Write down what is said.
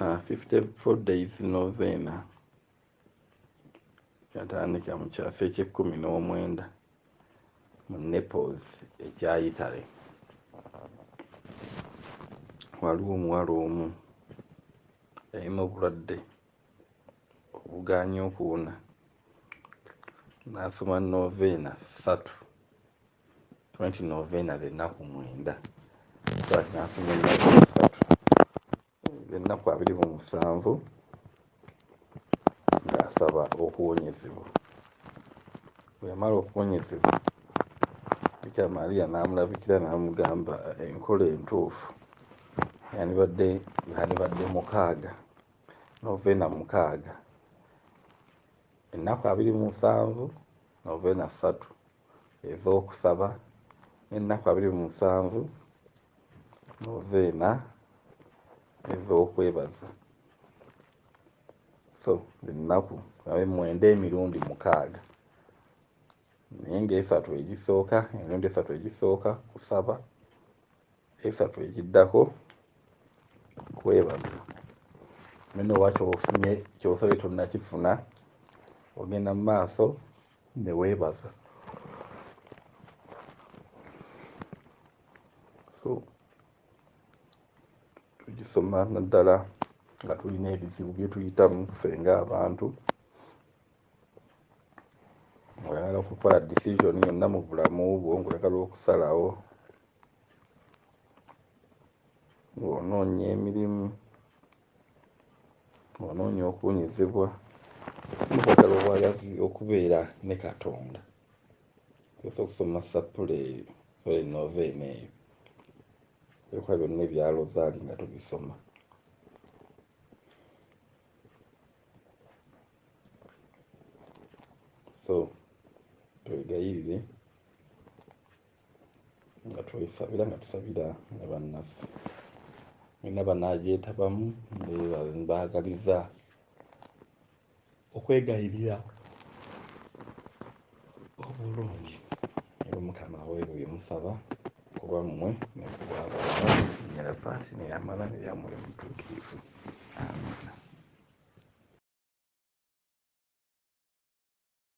54 days novena yatandika mu kyasa eky'ekkumi n'omwenda mu Naples ekya Italy. Waliwo omuwala omu yalina obulwadde obugaanyi okuwona, n'asoma novena 3, 20 novena z'ennaku 9, so ati n'asoma ennaku 3 ennaku 27 ng'asaba okuwonyezebwa. Bwe yamala okuwonyezebwa, Bikira Maria n'amulabikira n'amugamba enkola entuufu yandibadde 6, novena 6, ennaku 27 novena 3 ez'okusaba, n'ennaku 27 novena ez'okwebaza. So ennaku 9 emirundi 6, naye ng'esatu egisooka, emirundi 3 egisooka kusaba, 3 egiddako kwebaza. Nno oba ky'ofunye ky'osabye tonnakifuna, ogenda mu maaso ne weebaza. So tugisoma naddala nga tulina ebizibu bye tuyitamu ffe ng'abantu, ng'oyagala okukola decision yonna mu bulamu bwo, ng'oyagala okusalawo, ng'onoonya emirimu, ng'onoonya okuwonyezebwa, n'okwagala obwagazi okubeera ne Katonda. Osobola okusoma sappule eyo, sorry novena eyo, ebikola byonna ebya Rosaali nga tubisoma. So twegayirire nga twesabira, nga tusabira ne bannaffe mwenna banaagyetabamu, mbaagaliza okwegayirira obulungi, era Omukama aweebwe bye musaba ku lwammwe ne ku lw'abalala, erinnya lya Paati n'erya Mwana n'erya Mwoyo Mutuukirivu. Amiina.